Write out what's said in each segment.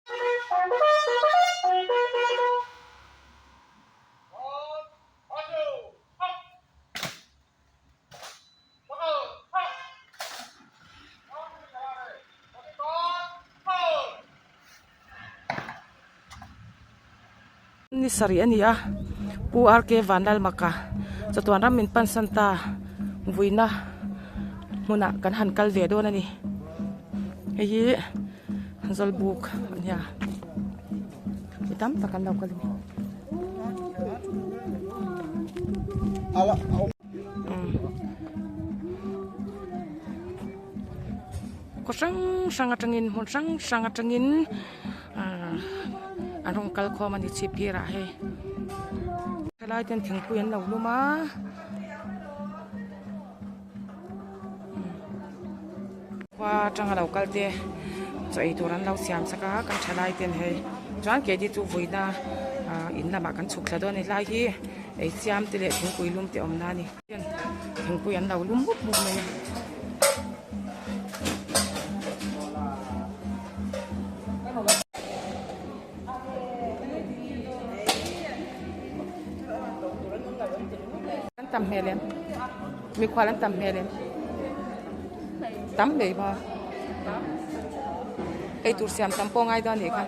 Ni sarih a ni a Pu RK Vanlalmaka chatuan ram min pansan ta vuina hmunah kan han kal ve dawn a ni hei hi Zawlbuk a nia mi tam tak an lo kal a ni. Khaw hrang hrang atangin hmun hrang hrang atangin ahh an rawn kal khawm a ni chhip phir ah hei helai ten thingpui an lo lum a khua atanga lo kal te chaw ei tur an lo siam sak a kan thalai ten hei chuan keini chu vawiina ahh in lamah kan chhuk thla dawn a ni hlai hi ei siam te leh thingpui lum te awmna a ni. Thingpui an lo lum mup mup mai a. An tam hmel em? Mikhual an tam hmel em? Tam mai maw? Eitur siam tam pawh ngai dawn anih kha.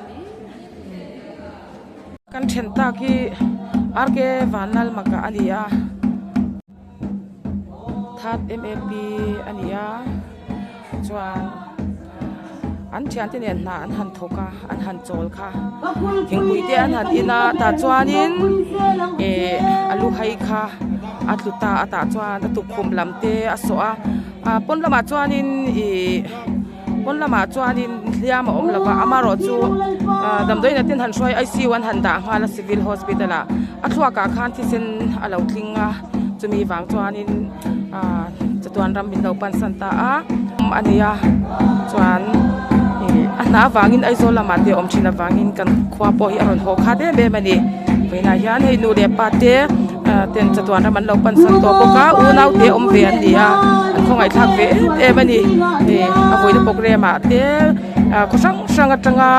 Kan then tak hi RK Vanlalmaka a ni a third MAP a ni a chuan an thiante nen hna an han thawk a an han chawl kha thingpui te an han in a tah chuanin ih a lu hai kha a tlu ta a tah chuan a tukkhum lam te a sawh a ah pawn lamah chuanin ih. Pawn lamah chuanin hliam a awm lova amaherawhchu ah damdawiin ah ten han hruai I_C_U an han dah nghal a civil hospital ah a thluak ah khan thisen a lo tling a chumi vang chuanin ah chatuan ram min lo pansan ta a a ni a chuan ih a hna avangin Aizawl lamah te awm thin avangin kan khua pawh hi a rawn haw khat em em a ni vawiinah hian hei nu leh pa te. Ten chatuan ram an lo pansan tawh bawk a unau te awm ve an ni a an khawngaihthlak ve em em a ni ih a vawiina programme ah te khaw hrang hrang atanga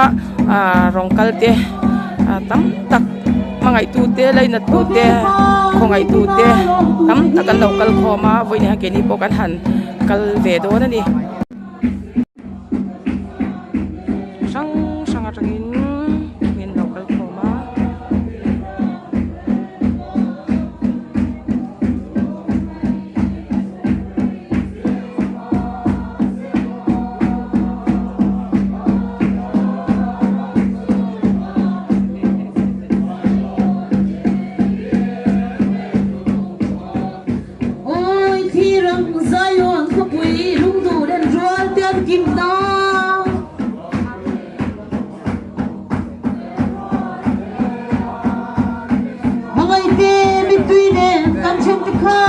rawng kal te tam tak hmangaihtu te lainattu te khawngaihtu te tam tak an lo kal khawm a vawiin hian keini pawh kan han kal ve dawn a ni. Hrang hrang atangin min lo kal khawm a. Awi thirang Zion khawpui lungduh len rual te an kim ta. Hmangaihte mittui nen kan then te kha.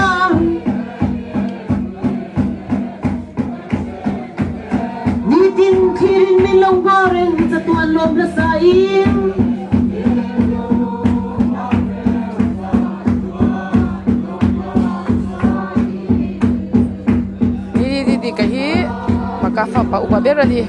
Nitin thlirin min lo hma reng chatuan lawm nasa in. Hi Didika hi maka fapa upa ber a ni.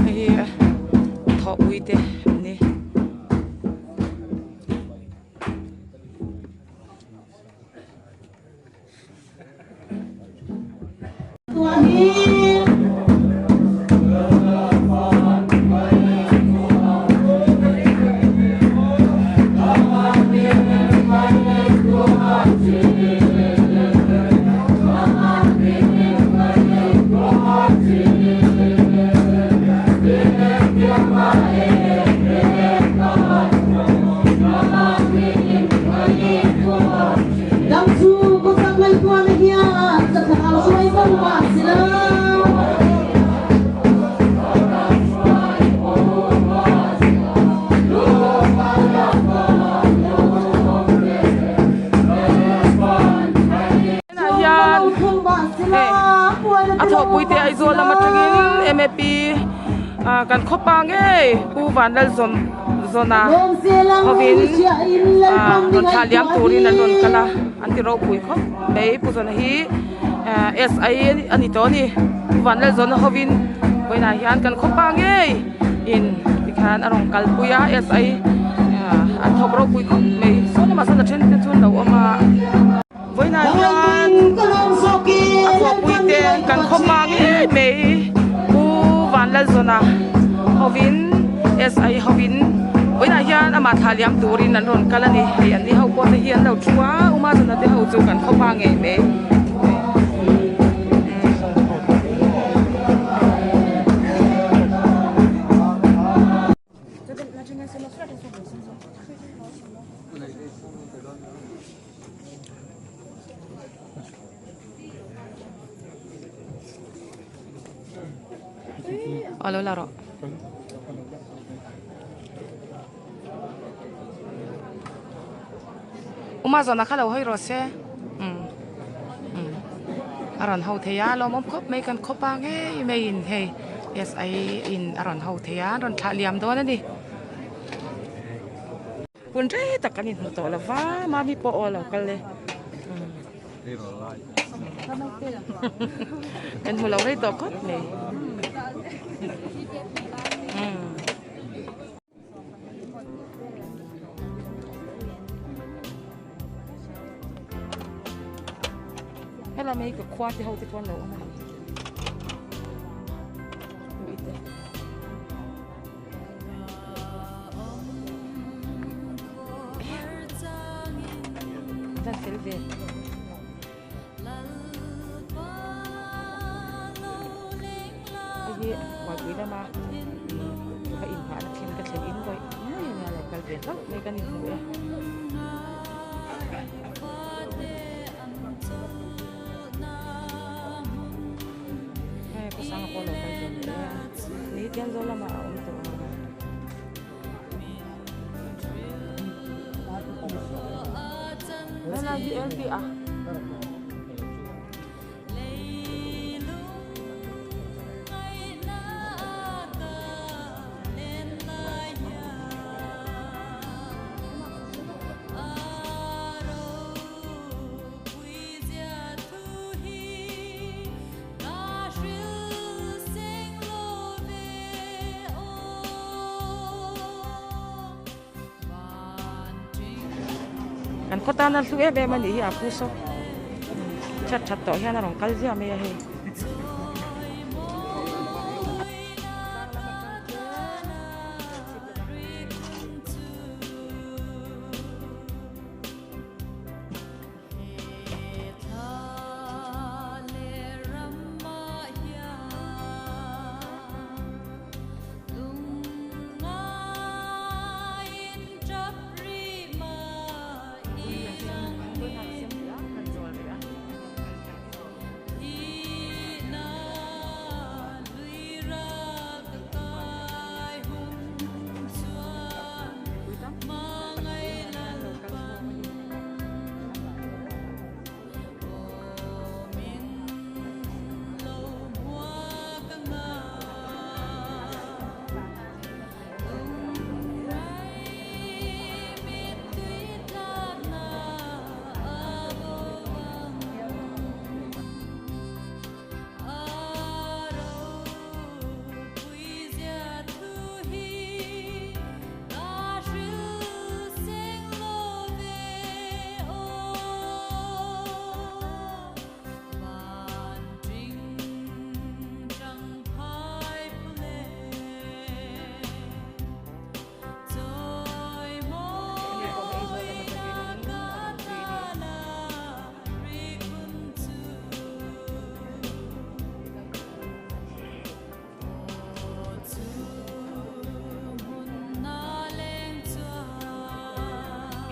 Hei hi thawhpui te an ni. Kan khawpa ngei Pu Vanlalzawn zawna hovin rawn thlah liam turin an rawn kal a, an ti ropui khawp mai. Pu Zawna hi SI a ni tawh a ni. Pu Vanlalzawna hovin vawiinah hian kan khawpa ngei in tikhian a rawn kalpui a, SI an thawk ropui khawp mai. Saw lamah sawn a then te chu an lo awm a. Vawiinah hian a khawpui te kan khaw hma ngei mai Pu Vanlalzawna hovin SI hovin vawiinah hian amah thlah liam turin an rawn kal a ni. Hei an ni ho pawh te hi an lo thu a, U Mazawna te ho chu kan khaw hma ngei mai. Aw lo la rawh. Uma zawhna kha lo hawi rawh se. Umm umm a rawn ho thei a lawmawm khawp mai kan khawp a ngei maiin hei SI in a rawn ho thei a an rawn thlah liam dawn a ni. Hun rei tak kan inhmu tawh lo va, mami pawh aw lo kal e. Kan hmu lo rei tawh khawp mai. Helai mai ka khua te ho te pawh an lo awm a. Zan fel ve. Hei hi Buaipui lama ka inhahna thin ka thlen in vawi ngei ania lo kal ve hlauh mai kan inhmu e. Hei khawsanga pawh lo kal ve leh a ni Tianzawl lamah a awm tawh a. Helai hi LP a. Kan khaw tana hlu em em a nih hi a pu saw that that tawh hian a rawn kal ziah mai a hei.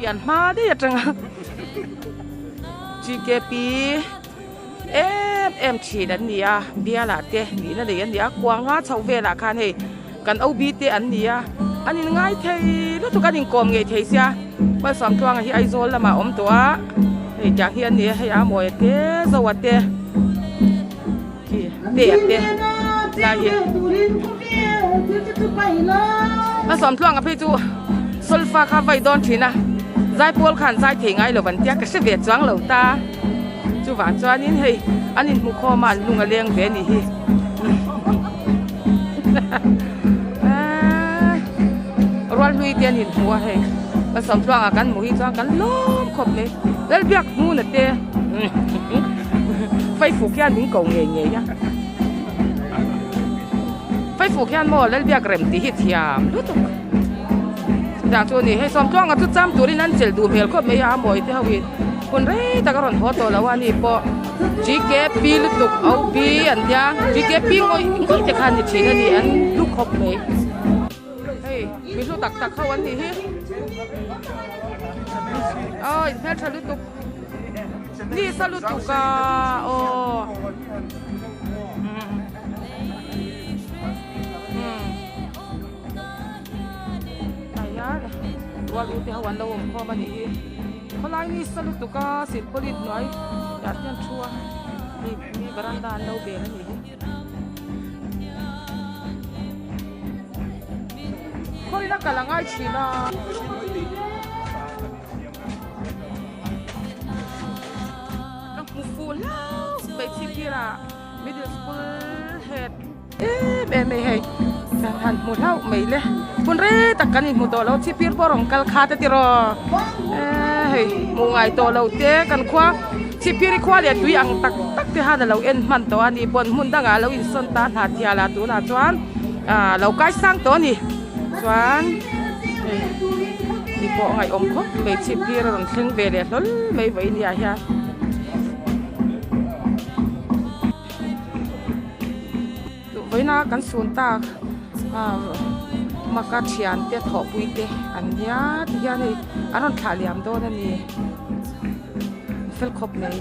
Pian hma daih atanga GKP em em thin an ni a bialah te nihna nei an ni a kuanga chho velah khan hei kan OB te an ni a an in ngai thei lutuk an inkawm ngei thei sia Malsawmtluanga hi Aizawl lamah a awm tawh a hei tiang hi an ni a hei a mawi te Zoa te. Khi te a te. Lai hi. A sawmtluanga phei chu solfa kha vai dawn thin a, zaipawl khan zai thei ngai lo an tia ka hre ve chuang lo ta. Chuvang chuanin hei an inhmukhawm a an lung a leng ve a nih hi. Rual hlui te an inhmu a hei kan sawmtluangah kan hmuh hi chuan kan lawm khawp mai. Lalbiak hmuna te Faifuk hian min ko ngei ngei a. Faifuk hian maw Lalbiak rem tih hi thiam lutuk. Chutiang chu a ni. Hei sawmtluangah chu cham turin an chelh duh hmel khawp mai a, a mawi te ho in hun rei tak a rawn haw tawh lo a ni pawh GKP lutuk OB an nia GKP ngawih ngawih te kha an ni thin a ni an hlu khawp mai. Hei mi hlu tak tak ho an nih hi. Aw inhmeltha lutuk. Ni sa lutuk a aw. Rual u te ho an lo awm khawm a nih hi khawlai ni sa lutuk a silpauline hnuai tah hian thu a hei mi varanda an lo bel a nih hi khawiin a kal a ngai thin a. Ka hmu fuh hlauh mai chhipphir ah middle school head em em mai hei kan han hmu hlauh mai le hun rei tak kan inhmu tawh lo chhipphir pawh rawn kal kha te tiraw eee hei hmuh ngai tawh lo te kan khua chhipphir hi khua leh tui ang tak tak te khan alo en hman tawh a ni pawn hmun dangah alo insawn ta hna thial ah tunah chuan ah lo kaisang tawh a ni chuan hei ni pawh ngaihawm khawp mai chhipphir a rawn thleng ve leh hlawl mai vawiin ah hian. Vawiina kan sun tak maka thian te thawhpui te an nia ti hian hei an rawn thlah liam dawn a ni fel khawp mai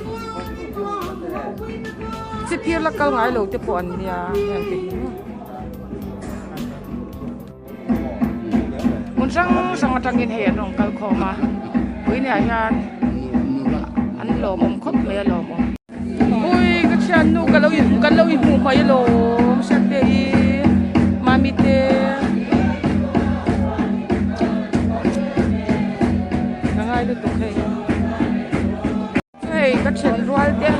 chipphir la kal ngai lo te pawh an nia heng te hi. Hmun hrang hrang atangin hei an rawn kal khawm a puinia hian an lawmawm khawp mai a lawmawm. Ui ka thiannu ka lo in kan lo inhmuh mai alawm hriat te hi mami te ka ngai lutuk hei. Hei ka then rual te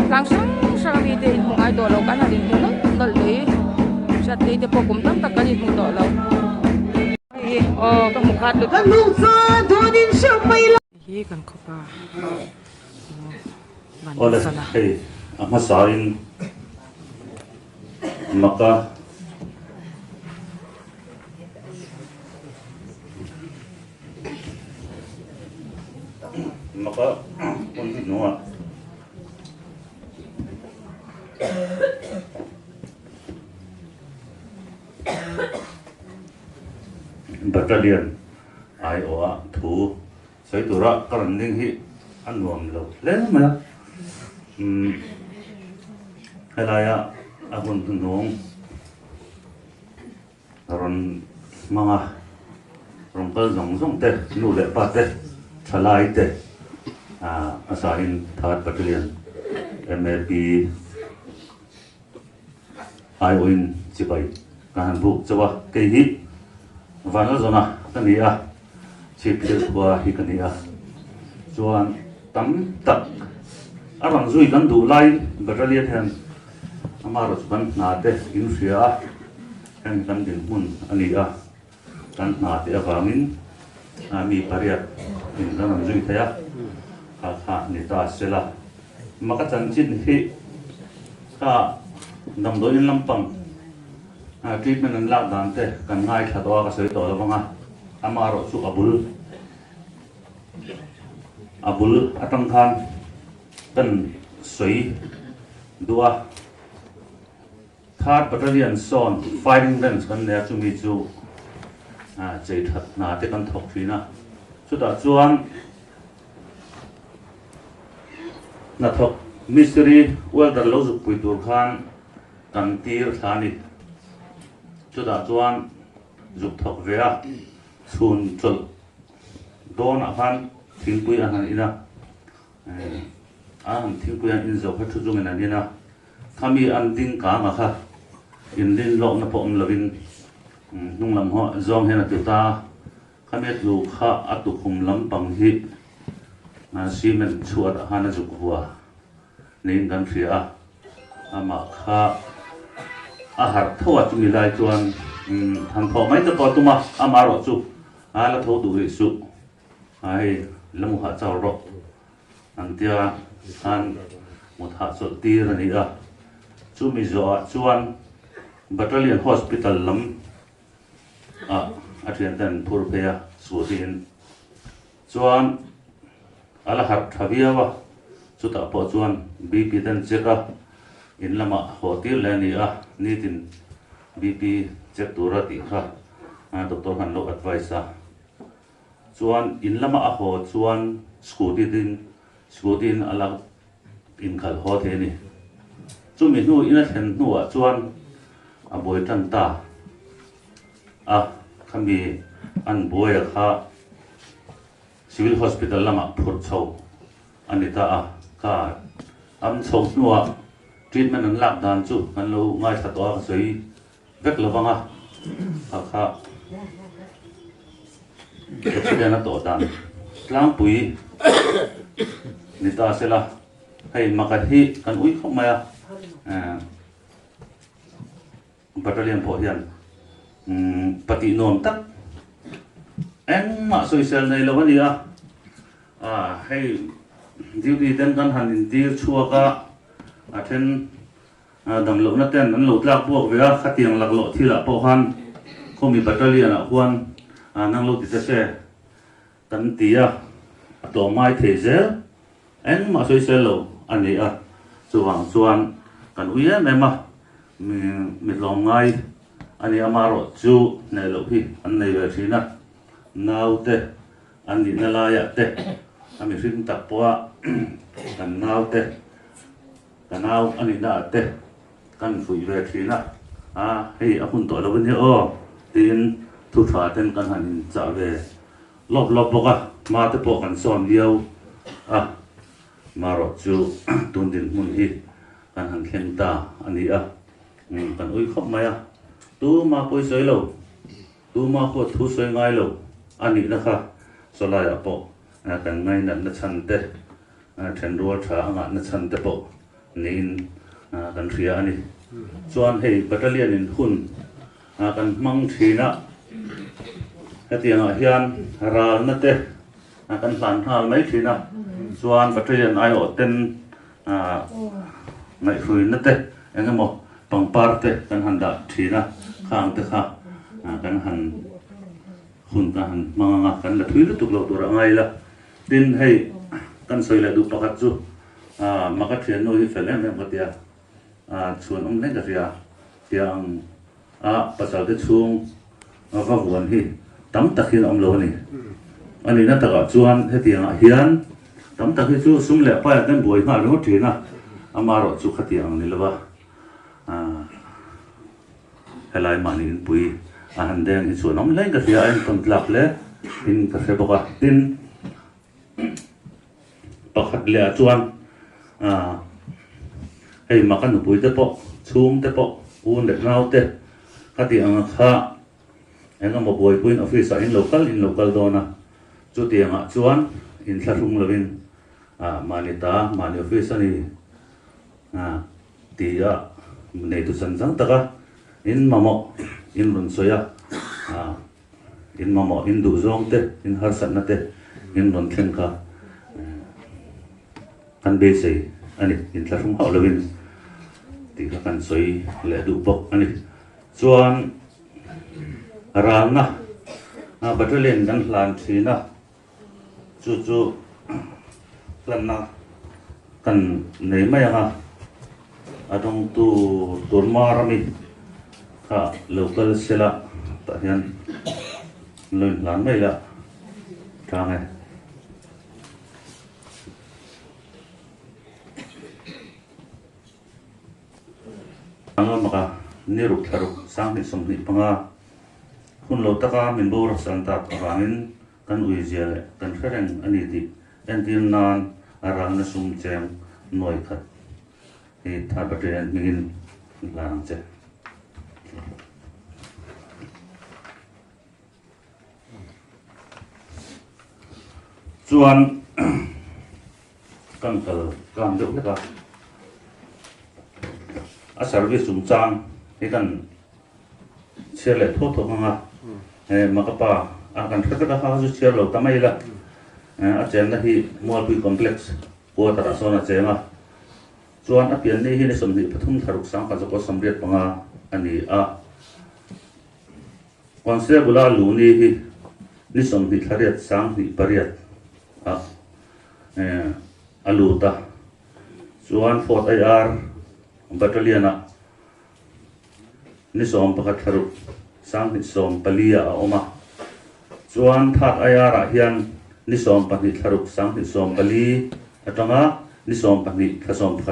tlang hrang hrang ami te inhmu ngai tawh lo kan han inhmu nawlh nawlh mai hriattei te pawh kum tam tak kan inhmu tawh lo hei aw ka hmu khat lutuk hi kan khawpa Awle hei a hmasa in maka Maka hun hi hnuah Battalion aiawha thu sawi tura ka rawn ding hi a nuam lo hle mai a. Umm helaia a hun hnuhnung Rawn hmang a, rawn kal zawng zawng te, nu leh pa te, thalai te a sahin Third Battalion MAP aiawhin chibai kan han buk chauh a, kei hi Vanlalzawna ka ni a, Chhipthil khua hi ka ni a, chuan tam tak a rawn zui kan duh lai Battalion hian Amaherawhchu kan hna te in hria a, heng kan dinhmun a ni a, kan hna te avangin mi pariat in kan rawn zui thei a, kha kha ni ta se la. Maka chanchin hi kha damdawiin lampang treatment an lak dan te kan ngaithla tawh a, ka sawi tawh lo vang a, amaherawhchu a bul a bul atang khan Kan sawi duh a, Third Battalion sawn firing range kan nei a, chumi chu chei that hna te kan thawk thin a, chutah chuan hnathawk mistiri welder lo zuk pui tur khan kan tir thla a ni, chutah chuan zuk thawk ve a, chhun chawlh dawnah khan thingpui an han in a. A han thingpui an in zo kha thu chungin an in a, khami an ding kang a kha. Inrin lawkna pawh awm lovin hnung lam zawng hian a tlu ta a, khami a tlu kha a tukhum lampang hi cement chhuatah khan a zuk vua niin kan hria a, amah kha a harh tho a chumi lai chuan han thawh mai te pawh a tum a, amaherawh chu a la tho duh rih suh a hei la mu hah chau rawh an tia khan mut hahchawlh tir a ni a, chumi zawhah chuan Battalion Hospital lam ah a thiante an phur phei a, Suatiin chuan a la harh tha viau a, chutah pawh chuan BP te an check a, in lamah haw tir leh a ni a, nitin BP check tura tih kha doctor khan lo advice a. Chuan in lama a haw chuan scooty tin scooty in a la inkhalh haw thei a ni. Chumi hnu in a thlen hnuah chuan a buai tan ta a, khami an buaia kha Civil Hospital lamah phurh chho a ni ta a, kha am chho hnuah treatment an lak dan chu kan lo ngaithla tawh a ka sawi. Vek lo vang a, kha kha accident a tawh dan tlangpui ni ta se la, hei maka hi kan ui khawp mai a, battalion pawh hian patih nuam tak engmah sawisel nei lo a ni a, hei duty ten kan han intir chhuak a, a then Damlohna ten an lo tlak buak ve a, khatiang laklawh thilah pawh khan khawmi battalion ah khuan nang lo ti ta se kan ti a, a tlawm ngai thei zel, engmah sawisel lo a ni a, chuvang chuan kan ui em em a, mi tlawm ngai a ni amaherawh chu hneh loh hi an nei ve thin a, naute an nihna laiah te a mihring tak pawha kan naute. Ka nau a nihna ah te kan fuih ve thin a, a hei a hun tawh lo a nia aw tiin thu tha ten kan han inchah ve lawp lawp bawk a, hma te pawh kan sawn viau a, marawh chu tun dinhmun hi kan han thleng ta a ni a, kan ui khawp mai a, tuma pawi sawi lo, tuma pawh thu sawi ngai lo a nihna kha sawlaiah pawh kan ngainatna chhan te Thenrual tha a ngahna chhan te pawh niin kan hria a ni. Chuan hei battalion in hun kan hmang thin a, hetiangah hian ralna te kan hlan nghal mai thin a, chuan battalion aiawh ten ngaihhruina te eng emaw pangpar te kan han dah thin a, khang te kha kan han hun kan han hmang ang a, kan la thui lutuk loh tur a ngai ila. Tin, hei kan sawi leh duh pakhat chu Maka thiannu hi fel em em ka tia, chhuan awm hleng ka hria tia ang a pasal te chhung va vuan hi tam tak hian a awm lo a ni. A nihna takah chuan hetiangah hian tam tak hi chu sum leh paiah ten buai nghal ringawt thin a, amaherawh chu khatiang ang ni lova Helai mahni inpui a han deng hi chuan awm hlein ka hria a, entawn tlak hle in ka hre bawk a. Tin, pakhat leh ah chuan hei maka nupui te pawh, chhung te pawh, u leh nau te ka tih ang kha eng emaw buaipuiin office ah in lo kal in lo kal dawn a, chutiang ah chuan inthlahrung lovin mahni ta mahni office a ni. Ti a neitu chan chang taka in mamawh in rawn sawi a, in mamawh in duh zawng te, in harsatna te in rawn thleng kha kan beisei a ni, in thlahrung hauh lovin tih kha kan sawi leh duh bawk a ni. Chuan ralna battalion kan hlan thin a. Chu chu hlanna kan nei mai ang a, a dawngtu Burma rami kha lo kal sela tah hian an lo inhlan mai la tang e. Anga ni ruk thla ruk 2025 hun lo taka min boruak san tak avangin Kan uizia leh kan hre reng a ni tih entir nan a ralna sum cheng nuai khat hi Thar Battalion hmingin hlan ang che. Chuan kan kal tlang deuh hlek a, a service chungchang hi kan chhiar leh thuak thuak ang a, he Makapa a kan hre vek a, kha kha chu chhiar lo ta mai ila, a chenna hi Mualpui Complex quarter ah sawn a cheng a, chuan a pianni hi ni 23 thlaruk 10 85 a ni a. Constable-a Luni hi ni 20 thlariat 28 ah a lut a, chuan Fourth IR Battalion-ah ni 11 thlaruk 2014 ah a awm a, chuan Third IR-ah hian ni 12 thlaruk 2014 atanga ni 12 thla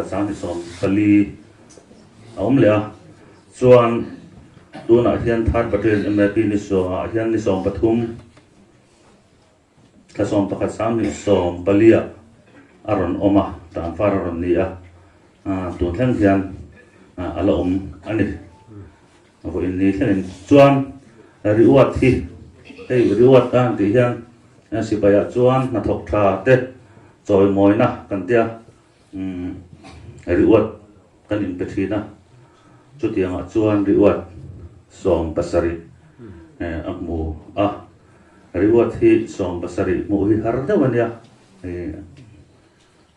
11 2014 a awm leh a. Chuan tunah hian Third Battalion MAP ni sawmah hian ni 13 thla 11 2014 ah a rawn awm a, transfer a rawn ni a, tun thleng hian a la awm a ni. Vawiin ni thlengin chuan reward hi hei reward a han tih hian sipaiah chuan hnathawk tha te chawimawina kan tia reward kan inpe thin a, chutiangah chuan reward 70 a hmu a, reward hi 70 hmuh hi har deuh a nia,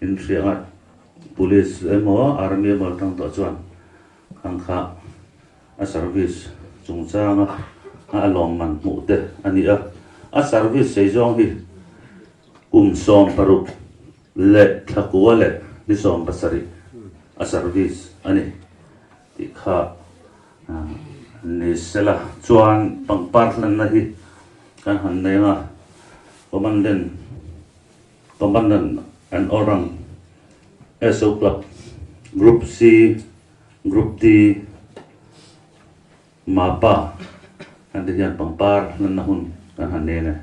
in hria anga police emaw army emaw atang tawh chuan khang kha a service chungchanga a lawmman hmuh te a ni a, a service sei zawng hi kum 60 leh thlakua leh ni 70 a service a ni tih kha ni sela chuan pangpar hlanna hi kan han nei ang a, Commandant Commandant and all rank SO Club Group C Group D Mapa kan ti hian pangpar hlanna hun kan han nei a ni.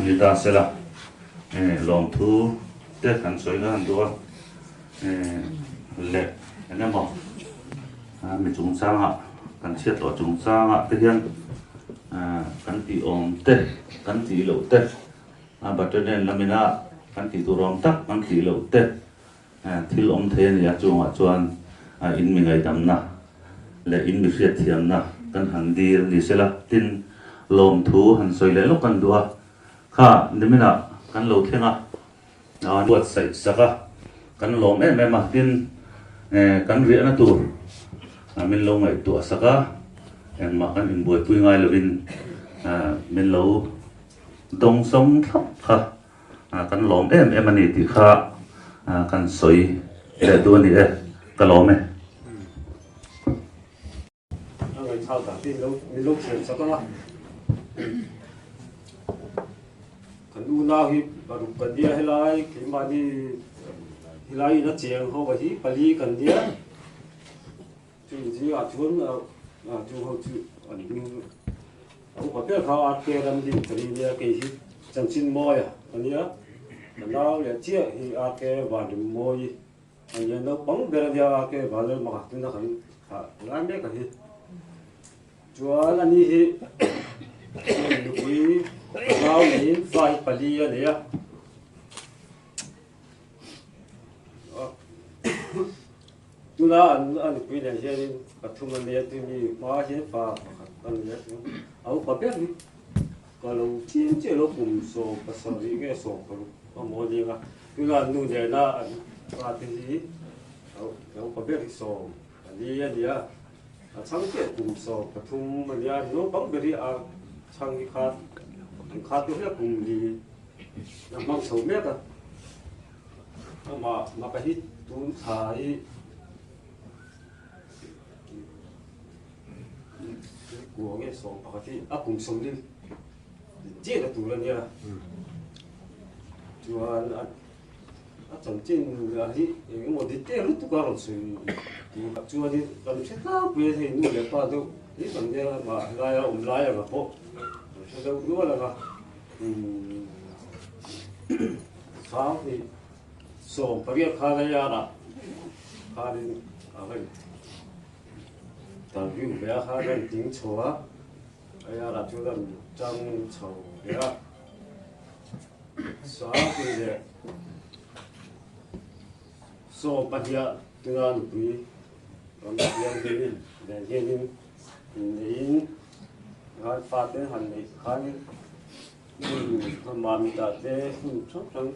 Ni ta sela lawmthu te kan sawi nga han duh a leh eng emaw mi chungchangah kan chhiat tawh chungchangah te hian kan tih awm te kan tih loh te battalion lamina kan tih tur awm tak kan tih loh te Thil awm thei a ni a, chungah chuan in mi ngaihdamna leh in mi hriatthiamna kan han dil ni sela, tin lawmthu han sawi leh lawk kan duh a, kha niminah kan lo thleng a, buatsaih sak a, kan lawm em em a, tin kan riahna tur min lo ngaihtuah sak a, engmah kan inbuaipui ngai lovin min lo dawngsawng thlap kha. Kan lawm em em a ni tih kha kan sawi leh duh a ni e, ka lawm e. A ngaihthal tak hi min lo thiam chak ang a. Kan unau hi paruk kan nia helai keimahni helai in a cheng ho hi pali kan nia. Chu zingah chuan chu ho chu an ding a upa ber kha RK Ramdin ka ni nia kei hi chanchin mawi a nia. Ka nau leh chiah hi RK Vanrimmawii. A nia naupang ber a nia a ke Vanlal Maka tuna kan thlah lai mek a hi. Chuan ani hi nupui nau neiin fa hi pali a nei a. Tuna an a nupui nen hianin pathum a nei a, tuni hma hian fa pakhat a nei a, a upa ber hi ka lo chiang chiah lo kum 70 nge 60 a maw aniang a. Tuna nu nena an fate hi a upa ber hi 14 a ni a, a chhang chiah kum 13 a ni a, naupang ber hi a chhang hi kha an kha tur hian kum li a hmang chho mek a, amah maka hi tun thla hi kua nge 11 hi a kum 40 chiah tur a nia. Chuan a a chanchin hi eng emaw detail lutuk a rawn sawi tur chuanin kan hre tlangpui a hei nu leh pa deuh hi kan nia mah laia awm lai anga pawh kan hre deuh nual anga umm sang hi 18 khan a yarah khanin a rawn interview ve a khan a rawn ding chho a a yarah chuan a rawn chang chho ve a. Sangpui leh 12 tuna nupui ram thianghlim nen hianin inneihin khan fate han neih khanin hmun mamita te hmun hrang hrang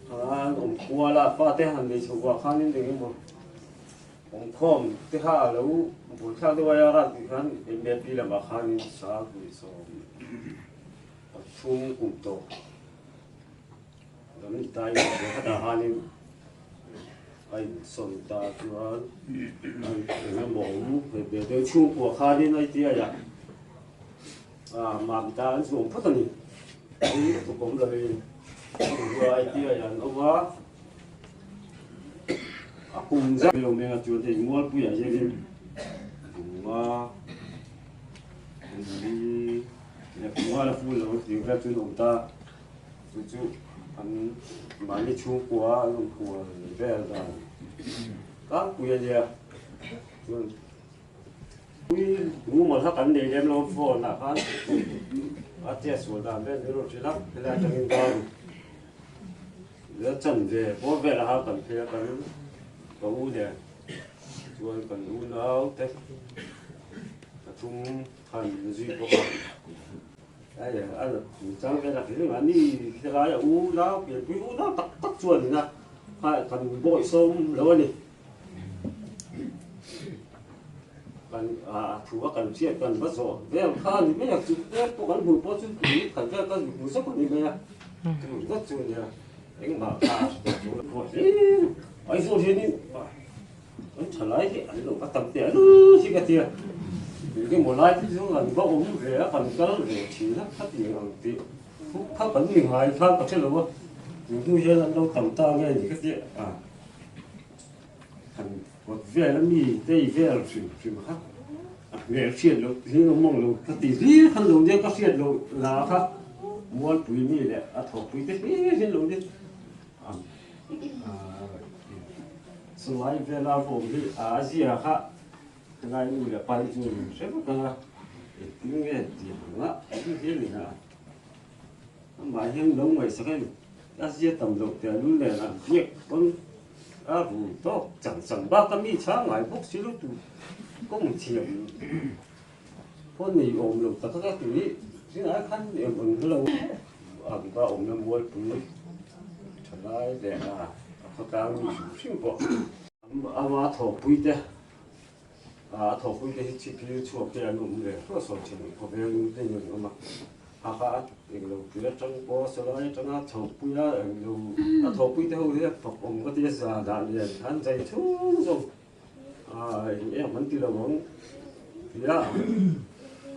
khan awm kual a, fate han nei chho vah khanin eng emaw awmkhawm te kha a lo buaithlak deuh a, a rat tih khan MAP lamah khanin Sangpui sawm. Pathum kum tawh lam ni ta in khat ah khanin a insawn ta chuan eng emaw awm ve ve deuh chhungkua khanin a tia ya ah mami ta an zuam phawt a ni ei tuk awm lovin chhungkua a tia ya an awm a a kum zat lo meng a chuan hei mualpuiah hianin bunga kum Lehkhamual a ful lo tih vel chu an awm ta, chu chu an mahni chhungkua an awm kual vel dan tlangpui a nia. Chuan pui mumal kha kan nei lem lo phone ah khan a chet sual dan vel min rawn hrilh a, helai atangin dar chan ve bawr velah khan kan phei a kan ka u nen chuan kan unau te pathum. Khan min zui bawk a, ai a la chang vel a hrilh a ni helai a u nau pianpui u nau tak tak chuan ina kha kan bawi sawm lo a ni. Kan a thu a kan hriat kan va zawh vel kha a ni mai a, chu vel pawh kan hmuh pawh chu tui khat vel kan hmu zawk a ni mai a, chu zet chu a nia engmah kha a hre tawh lo hle. Aizawl hianin An tha lai hi an lo va tam teh lu hi ka tia. Engemaw lai te chu an va awm ve a, kan kal ve thin a, khati ang tih thu kha kan ni ngai khan ka hre lo a, tun hnu hian an lo tam ta nge ni ka tia a. Han kawt vel a mi tei vel hrim hrim kha a hmel hriat loh hi a mawng lo ka ti hlir khan lo nia ka hriat loh la kha Mualpui mi leh a thawkpui te hlir hi an lo nia. Chulai vela vawm hi a zia kha helai nu leh pa hi chu min hre vek ang a, engtin nge tih ang a tih hi a ni a, amah hian lo ngaihsak em a zia tam loh teh lul nen a biak pawn a rui tawk chang chang bak a mi chhang ngai bawk si lo tu kawng thiam pawn nei awm lo tak a tih zinah khan eng ang hlo ang va awmna mualpui. Thalai leh a khawtlang mi hrim hrim pawh ama thawkpui te a thawkpui te hi chhipphir chhuak te an awm ve hruah sawi thin khawvel te hi an awm a. Kha kha a englo pui atang pawh sawlai atanga thawhpui a englo a thawhpui te ho hi a fak awm ka ti a za dah lian an zai chhung zawng a eng em an ti lo ang tia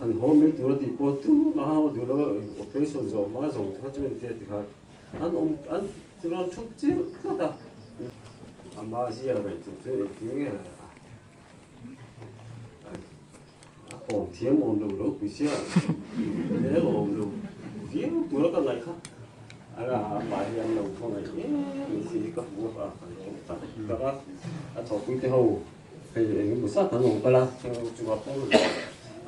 han haw mai tur a tih pawh tumah a haw duh lo a operation zawh hma zawng kha chu entir ti kha an awm an rawn thup chiah tlat a ama zia ngaihtuah chu engtin nge A awm thiam awm lo lo pui sia hmel awm lo viau tura ka ngaih kha a la amah hi an lo hmangaih em em si hi ka hmu a ka lawm tak tak a a thawhpui te ho hei eng emaw zat an awm kal a chungah pawh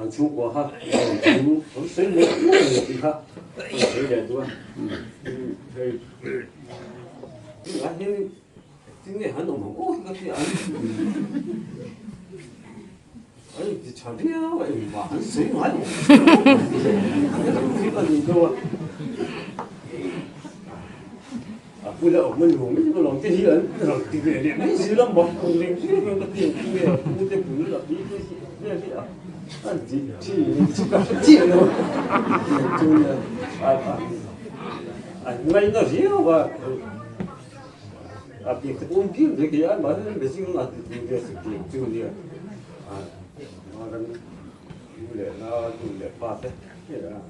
an chhungkua kha an awm chu an sawi leh nuai a tih kha an sawi leh duh a hei tunah hian Tinge han awm ang aw hi ka ti a, an inti tha viau a engmah an sawi ngai lo hi ka ni deuh a, a bula awm a nuam em alawm te hi an rawn ti ve leh mai zir a mak ang reng reng hian ka ti ang tinge a pu te bul a pi te hi vel hi a an ti thin chu ka hre chiah lo chu nia an ngaina viau a. A bik te pawh bial ve kei a mahni an bezing a ti ti ve si ti chu nia a ma kan nu leh na nu leh pa te a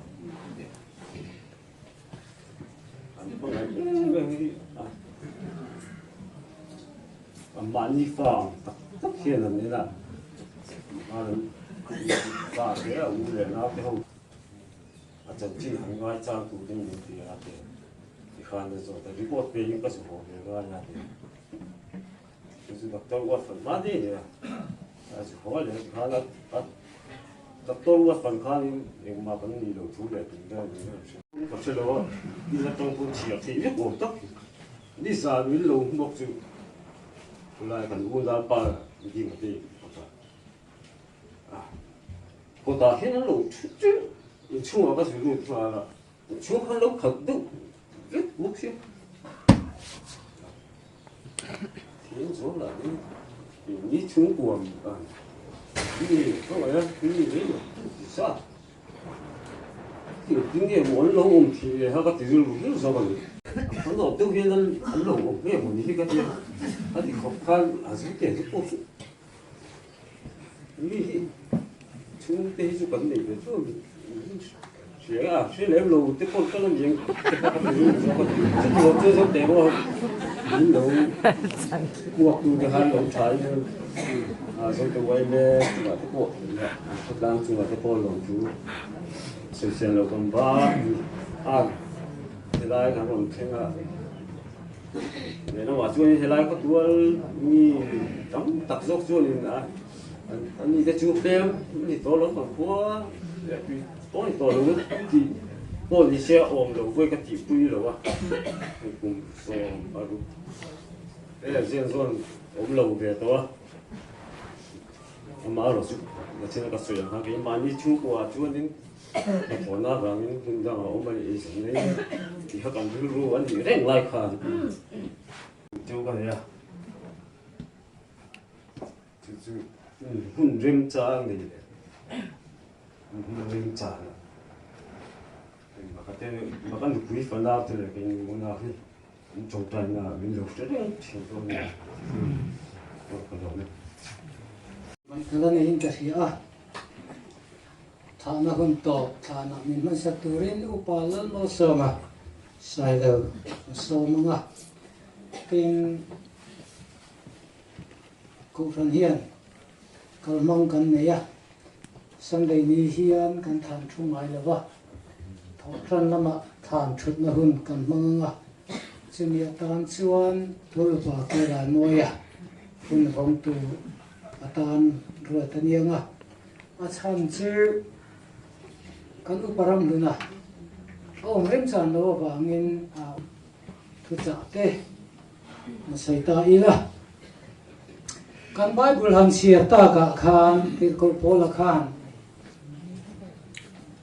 an hmangaih em em hi a a mahni fa ang tak tak hian an en a ma kan pa te a u leh nau te ho a chanchin han ngai chang turin min ti a ti. Tikhan a zawt a, report pe in ka zu haw ve ngai a ti. Chu chu doctor Watson hma daih a ni a, a zu haw leh tikhan a a doctor Watson khanin engmah kan nih loh thu leh tum vel niin a hria. Ka hre lo a, in atang pawh chhiar theih vek awm tak nizan min lo hmuak chu khulai kan unaupa ding a ti kawtah a kawtah hian an lo thut reng inchhungah ka zu lut nghal a. Chhung khan lo khalh deuh vek bawk sia. Thiam zawng lah hi ni chhungkua mi khawngaih a mi rei lo ti sa. Engtin nge maw an lo awm thei le ha ka ti rilru rilru zawk a ni. An awm deuh hian an lo awm nge maw ni hi ka tia. A ti khawp khan a zu te chu pawh chu Mi hi chhungte hi chu kan nei ve chu hria a, hria lem lo te pawh ka la niang khawp te kha ka ti rilru zawk a, chutiang chu zo teh maw min lo kuak tu te khan lo tha in a zo te uai le chungah te pawh khawtlang chungah te pawh lawm thu sawisel lo kan va a helai kan rawn thleng a. Lehlamah chuan helai khawtual mi tam tak zawk chuanin a an ni te chu tlem an ni tawh lo kan khua leh tui pawh ni tawh lo tih pawh ni se a awm lo vawi ka tihpui lo a hei kum 60 vel zian zawn awm lo ve tawh a amaherawh chu nachina ka sawi ang kha keimahni chhungkua chuanin Hnathawhna avangin hmun dangah awm a nih eizawn mai tih kha kan rilru a nih reng lai khan chu ka nei a, chu chu hun remchang nei leh hun remchang a Maka te maka nupui fanau te leh kei unau hi an tawngtaina ah min lo hre reng thin dawn a ni ka lawm e. Kan la neiin ka hria a. Thahna hun tawp thlanah min hmansak turin Upa Lalmalsawma Sailo a sawm ang a. Tin, Kohhran hian kalhmang kan nei a, Sunday ni hian kan thlan thu ngai lo va, thawhtan lamah thlan thutna hun kan hmang ang a, chumi atan chuan Tualupa Kailanawia hun vawngtu atan ruat a ni ang a. A chhan chu kan upa ram hluna a awm remchan lo avangin a thuchah te an sawi ta ila. Kan Bible han chhiar takah khan Tirhkoh Paula khan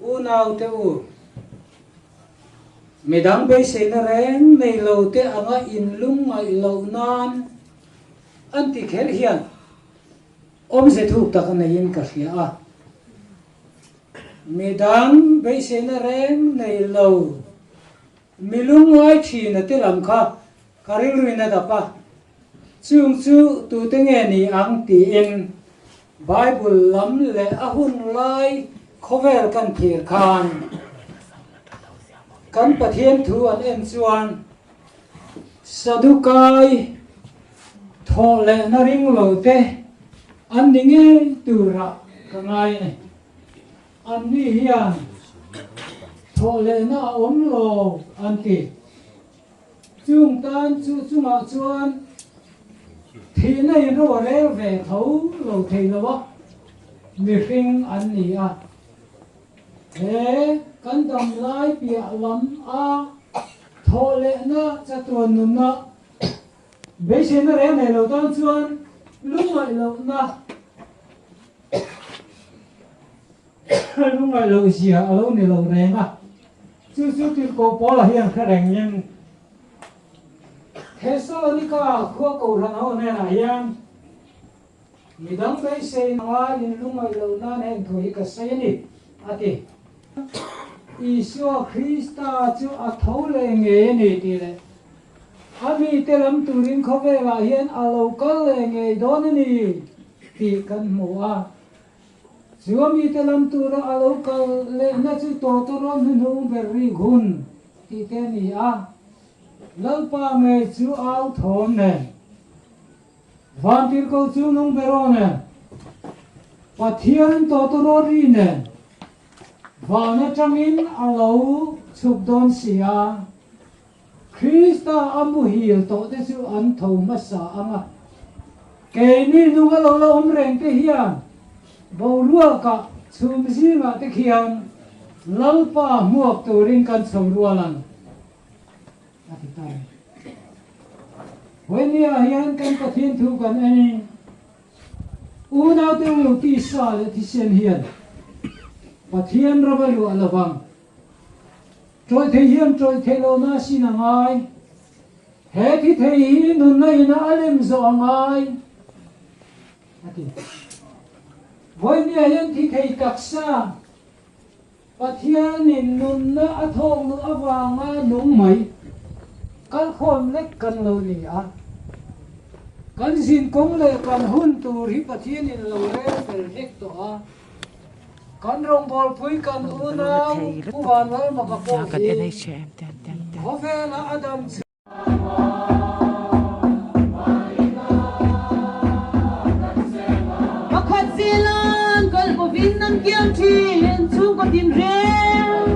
Unau te u, midang beiseina reng nei lo te anga inlungngaih loh nan an ti kher hian Awmze thuk tak a neiin ka hria a. Midang beiseina reng nei lo, mi lungngai thin a ti lam kha ka rilruin a dap a, chung chu tute nge ni ang tiin Bible lam leh a hun lai khawvel kan thlir khan kan Pathian thu an en chuan Sadukai thawh lehna ring lo te an ni ngei turah ka ngai a ni. Anni hian thawh lehna a awm lo an ti. Chung tan chu chungah chuan thihna in ro a rel ve tho lo thei lo a, mihring an ni a. He kan dam lai piah lam a thawh lehna chatuan nunna beiseina reng nei lo tan chuan lungngaih lohna Lungngaih loh zia a lo ni lo reng a, chu chu Tirhkoh Paula hian hre rengin Thesalonika khua kohhran ho hnenah hian midang beisei ngaiin lungngaih loh nan heng thu hi ka sawi a ni, a ti. Isua Krista chu a tho leh ngei a ni tih leh a mite lam turin khawvelah hian a lo kal leh ngei dawn a ni tih kan hmu a. Chu a mite lam tura a lo kal lehna chu tawtawrawn hnuhnung ber rik hun tih te a ni a. Lalpa ngei chu au thawm nen, Vantirhko chu nung ber aw nen, Pathian tawtawrawn ri nen, Van atangin a lo chhuk dawn si a. Krista a muhil tawh te chu an tho hmasa ang a, keini nung a lo la awm reng te hian boruakah chhum zingah te khian Lalpa hmuak turin kan chho rual ang, a ti ta a ni. Vawinia hian kan Pathian thu kan en in unaute u tisa leh thisen hian Pathian ram a luah lovang. Ṭawih thei hian ṭawih theih lohna a sin a ngai. He thi thei hi nunna ina a lem zawh a ngai, a ti. Vawinia hian thi thei taksa Pathianin nunna a thawk luh avanga nung mai kalkhawm lek kan lo ni a. Kan zinkawng leh kan hun tur hi Pathianin lo rel fel vek tawh a. Kan rawngbawlpui kan unau Pu Vanlalmaka pawh hi khawvela a dam chhung. Pakhat zilan kal bawin an kiam thin chhungkaw tin reng.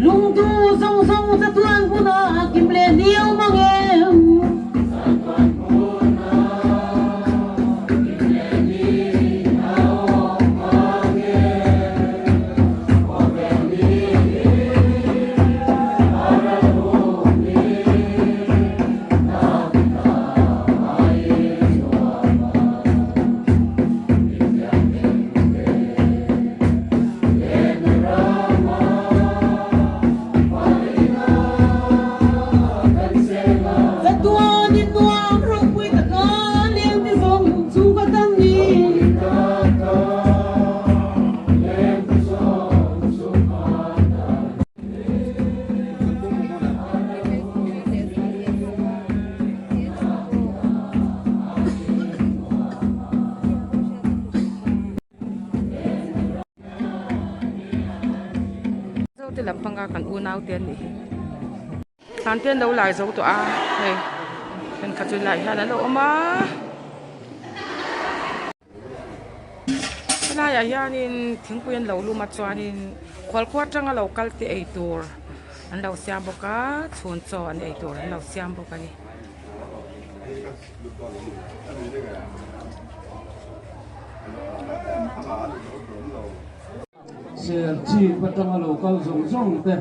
Lungtu zawng zawng chatuan hmunah kim leh niau mang em. Chatuan in nuam ropui taka leng ti zawng chu ka tan ni. Zote lam panga kan unau te an nih hi thlan te an lo lai zo tawh a hei thenkhat chu lai hian an lo awm a helaiah hianin thingpui an lo lum a chuanin khualkhua atanga lo kal te ei tur an lo siam bawk a chhun chaw an ei tur an lo siam bawk a ni. Serchhip atanga lo kal zawng zawng te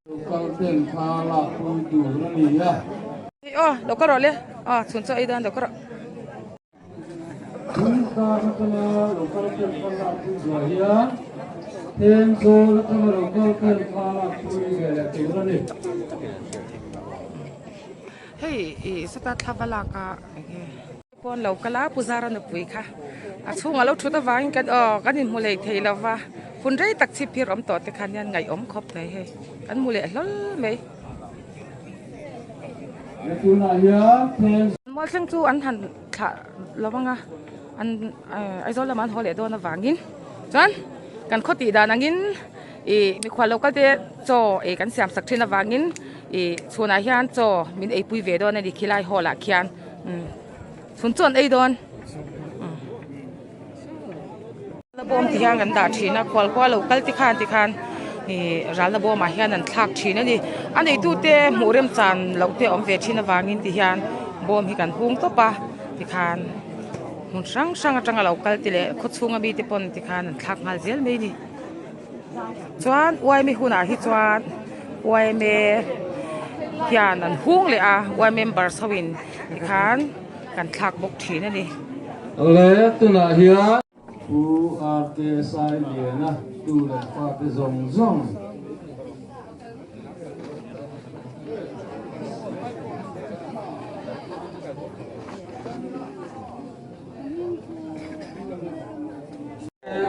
lo kal ten thla lak pui tur a ni a. Hei aw lo ka rawh le aw chhun chaw ei dawn lo ka rawh. Thingtlang atanga lo kal ten thla lak pui zuah hian Thenzawl atanga lo kal ten thla lak pui ve leh tur a ni. Hei ih sawta thla va lak a enge pawn lo kal a Pu Zara nupui kha a chhungah lo thut avangin kan aw kan inhmu lei thei lo va hun rei tak chhip phir awm tawh te khan hian ngaihawm khawp mai hei kan hmu leh hlawl mai. Mual thleng chu an han thlah lo ang a an Aizawl lamah an haw leh dawn avangin chuan kan khaw tih dan angin ih mikhual lo kal te chaw ei kan siam sak thin avangin ih chhunah hian chaw min eipui ve dawn a ni khilai hall ah khian umm chhun chu an ei dawn la bawm ti hian kan dah thin a khual khua lo kal te khan tikhan ih ralna bawmah hian an thlak thin a ni a neitute hmuh rem chan loh te a awm ve thin avangin ti hian bawm hi kan hung tawp a tikhan hmun hrang hrang atanga lo kal te leh khaw chhunga mite pawn tikhan an thlak nghal zel mai a ni chuan uaime hunah hi chuan uaime hian an hung leh a uai members ho in tikhan kan thlak bawk thin a ni. Awle tunah hian Pu RK Sailiana tu leh fate zawng zawng.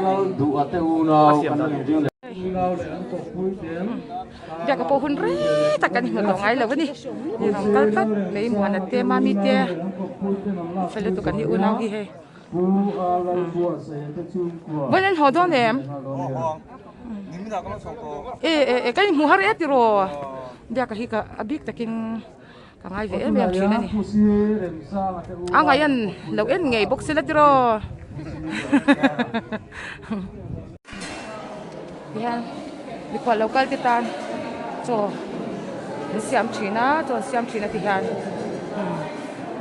Lal duh a te unau kan inring leh. Unau leh an kawppui ten. Biaka pawh hun rei tak kan hmu tawh ngai lo a ni. Ni rawn kal tlat mai Muana te Mami te fel lutuk an ni unau hi hei. Vawiin an haw dawn em? E e e kan inhmu har e tiraw? Biaka hi ka a bik takin ka ngai ve em em thin a ni. A ngaih an lo en ngei bawk sela tiraw? Tihian mikhual lo kal te tan chaw an siam thin a chaw an siam thin a tihian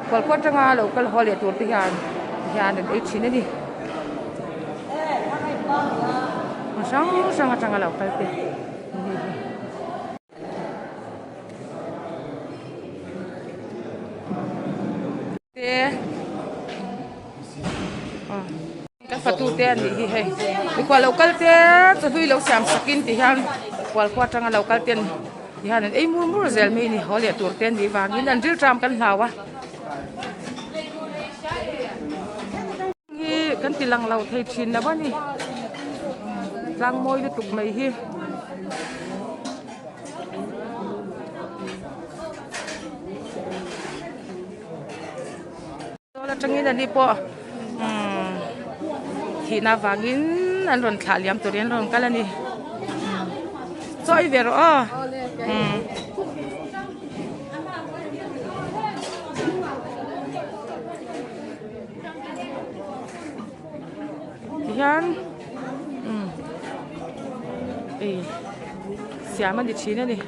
khual khuat atanga lo kal haw leh tur te hian tihian an ei thin a ni hmun hrang hrang atanga lo kal te an ni hi. Te kan fatu te an nih hi hei mikhual lo kal te chawhlui lo siam sakin ti hian khual khua atanga lo kal ten ti hian an ei mur mur zel mai a ni haw leh tur te an nih vangin an rilṭam kan hlau a hi kan ti lang lo thei thin lo a ni tlang mawi lutuk mai hi. Dawn atangin ani pawh umm thihna avangin an rawn thlah liam turin an rawn kal a ni chaw ei ve rawh aw umm. Tihian umm ei siam a ni thin a ni.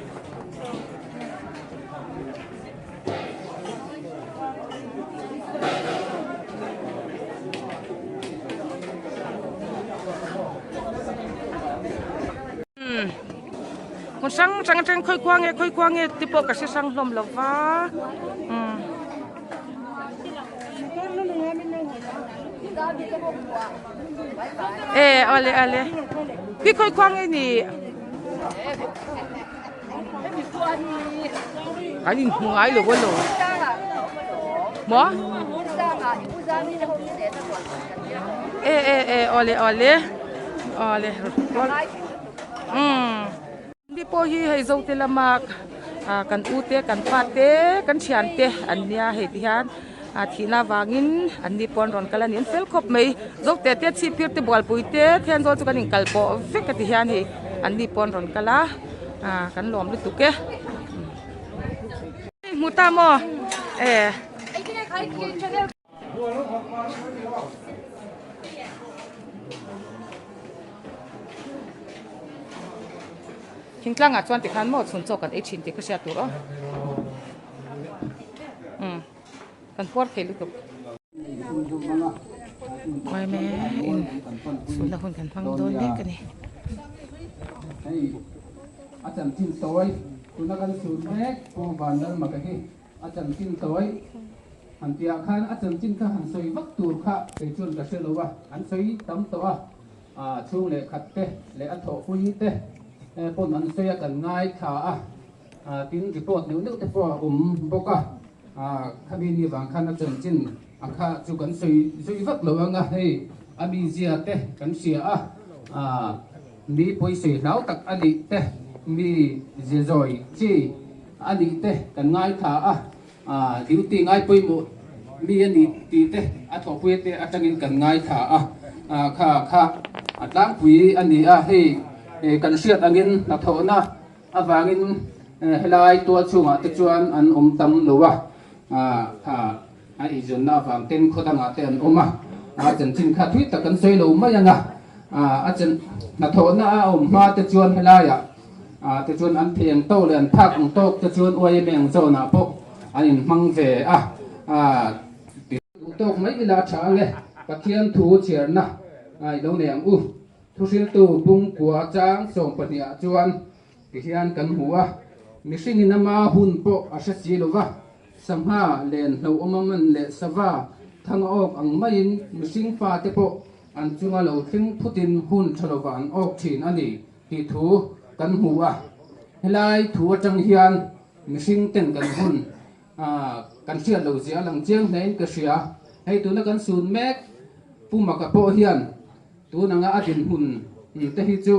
Hmun hrang hrang atang khawi khua nge khawi khua nge te pawh ka hre hrang hlawm lo va umm. E awle awle pi khawi khua nge ni. Kan inhmu ngai lo a lo. Maw? E e e awle awle awle umm ni pawh hi hei zote lama kan u te kan pa te kan thian te an nia hei ti hian a thihna avangin an ni pawh an rawn kal a ni an fel khawp mai zote te chhipphir te bualpui te thianzawl chu kan inkal pawh vek a ti hian hei an ni pawh an rawn kal a ah kan lawm lutuk e hmu ta maw e. Thingtlangah chuan tikhan maw chhun chaw kan ei thin tih ka hriat tur aw. Umm kan puar thei lutuk. Uaime in chhunna hun kan hmang dawn mek a ni. Hei a chanchin tawi tuna kan chhun mek Pu Vanlalmaka hi a chanchin tawi han tihah khan a chanchin kha han sawi vak tur kha kei chuan ka hre lo a, an sawi tam tawh a, a chhung leh khat te leh a thawhpui te pawn an sawi a kan ngaithla a, tin report neuh neuh te pawh a awm bawk a. Khami ni vang khan a chanchin a kha chu kan sawi zui vak lo ang a, hei a mizia te kan hria a, mi pawisawi hlau tak a nih te, mi ziazawi chi a nih te kan ngaithla a, duty ngai pawimawh mi a nih tih te a thawhpui te atangin kan ngaithla a, kha kha a tlangpui a ni a, hei kan hriat angin hnathawhna Avangin helai tual chhungah te chuan an awm tam lo a, kha a eizawnna avang ten khaw dangah te an awm a, a chanchin kha thui tak kan sawi lo mai ang a, a chan hnathawhna a awm hma te chuan helaiah te chuan an thei ang tawk leh an phak ang tawk te chuan YMA ang zawnah pawh an inhmang ve a, duh tawk mai ila a tha ang e, Pathian thu chhiarna i lo nei ang u. Thuhriltu Bungkua chang 12 ah chuan tihian kan hmu a, mihringin ama hun pawh a hre si lo va, sangha len hlauhawm a man leh sava thang a awk ang maiin mihring fate pawh an chunga lo thleng phutin hun tha lova an awk thin a ni tih thu kan hmu a. Helai thu atang hian mihring ten kan hun kan hriat lo zia a lang chiang hlein ka hria. Hei tuna kan sun mek Pu Maka pawh hian Tun anga a dinhmun te hi chu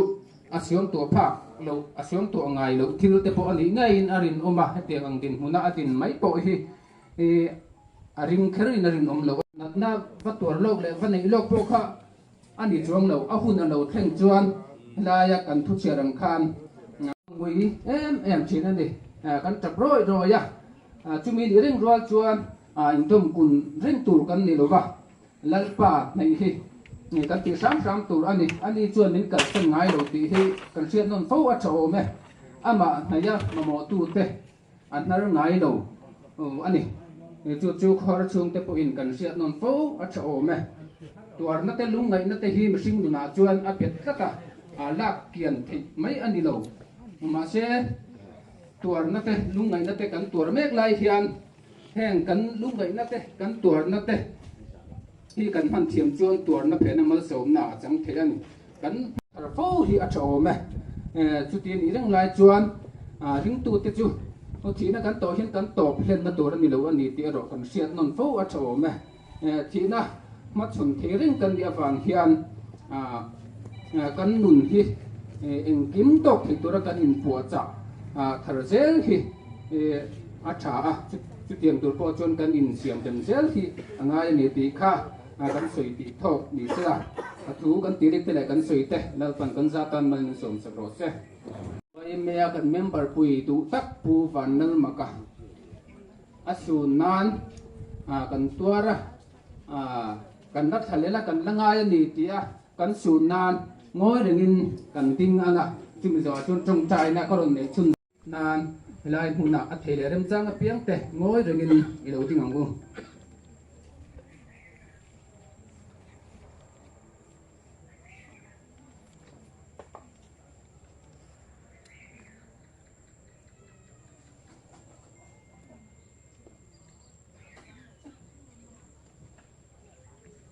a siam tuah phak loh, a siam tuah ngai loh thil te pawh a nih ngeiin a rinawm a, hetiang ang dinhmuna a din mai pawh hi a ring kherin a rinawm loh. Natna va tuar lawk leh va neih lawk pawh kha a ni chuang lo, a hun a lo thleng chuan helaia kan thuchhiar ang khan ngui em em thin a ni, kan tap rawi rawi a, chumi nih reng rual chuan indawm kun reng tur kan ni lo va. Lalpa hnaih hi kan tih hram hram tur a ni. Ani chuan min kalsan ngai lo tih hi kan hriat nawn fo a tha awm e. Amah hnaih a mamawhtute a hnar ngai lo a ni. Chu chu khawr chhungte pawhin kan hriat nawn fo a tha awm e. Tuarna te lungngaihna te hi mihring nunah chuan a bet tlat a, a lak kian theih mai a ni lo. Mahse, tuarna te lungngaihna te kan tuar mek lai hian Heng kan lungngaihna te, kan tuarna te hi kan hman thiam chuan tuarna phehna malsawmna a chang thei a ni. Kan thar fo hi a tha awm e. Chuti a nih reng lai chuan ringtute chu thihna kan tawh hian kan tawp hlenna tur a ni lo a ni tih erawh kan hriat nawn fo a tha awm e. Thihna hmachhawn thei reng kan nih avang hian kan nun hi engkim tawk thei tura kan inpuahchah thar zel hi a tha a, chutiang tur pawh chuan kan insiam rem zel hi a ngai a ni tih kha kan sawi tih thawk ni se la, a thu kan tih rik te leh kan sawi te Lalpan kan za tan mal min sawm sak rawh se. YMA kan member pui duh tak Pu Vanlalmaka. A sun nan kan tuar a, kan la thla lel a, kan la ngai a ni tih a kan sun nan ngawi rengin kan ding ang a, chumi zawhah chuan tawngtaina ka rawn neih chhun nan helai hmunah a thei leh remchang apiang te ngawi rengin i lo ding ang u.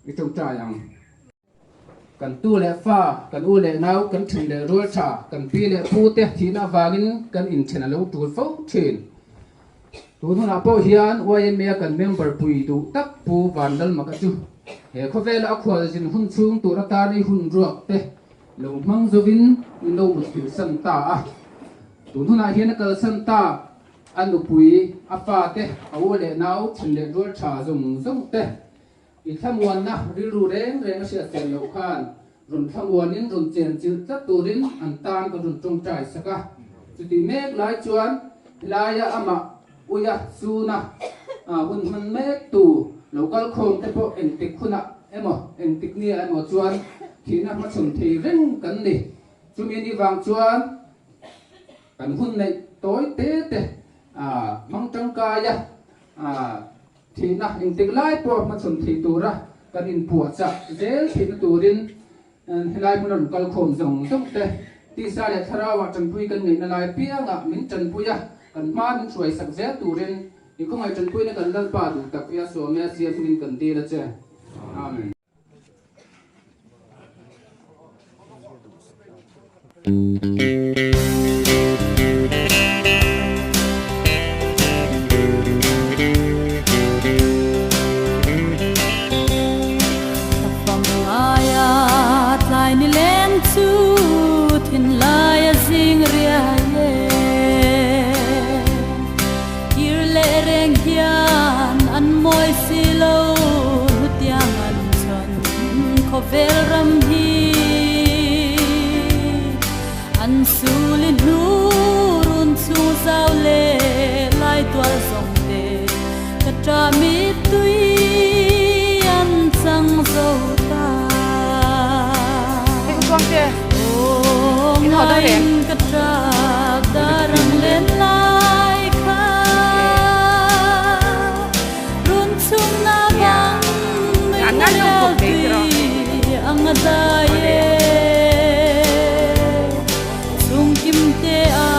I tawngtai ang. Kan tu leh fa, kan u leh nau, kan then leh rual tha, kan pi leh pu te thihna avangin kan inthen a lo tul fo thin. Tun hunah pawh hian YMA kan member pui duh tak Pu Vanlalmaka chu he khawvela a khualzin hun chhung tur atan i hun ruak te lo hmang zovin min lo mutthilh san ta a. Tun hunah hian a kalsan ta, a nupui, a fate, a u leh nau, then leh rual tha zawng zawng te i thlamuanna rilru reng reng a hriat chen loh khan rawn thlamuanin rawn chen chilh tlat turin an tan kan rawn tawngtai sak a. Chutih mek lai chuan helaia amah uia suna hun hman mek tu lo kal khawm te pawh engtik hunah emaw engtik nia emaw chuan thihna hmachhawn thei reng kan ni. Chumi ni vang chuan Kan hun neih tawi te te hmang tangkai a, thihna engtik lai pawh hmachhawn thei tura kan inpuahchah zel theihna turin helai hmuna rawn kal khawm zawng zawng te tisa leh thlarauah tanpui kan ngaihna lai piangah min tanpui a, kan hma min hruai sak zel turin i khawngaih tanpuina kan Lalpa duh tak ia sawmia siam hmingin kan dil a che. Amen. reng hian an mawi si lo hnutiang an chhawn khawvel ram hi an sul i hnu run chung zau leh lai tual zawng te ka ṭah mittui an chang zo ta. Aw ngaiin ka ṭap darang len lai kha run chhung na bang nui mual tui ang a dai e. Chhungkim te a.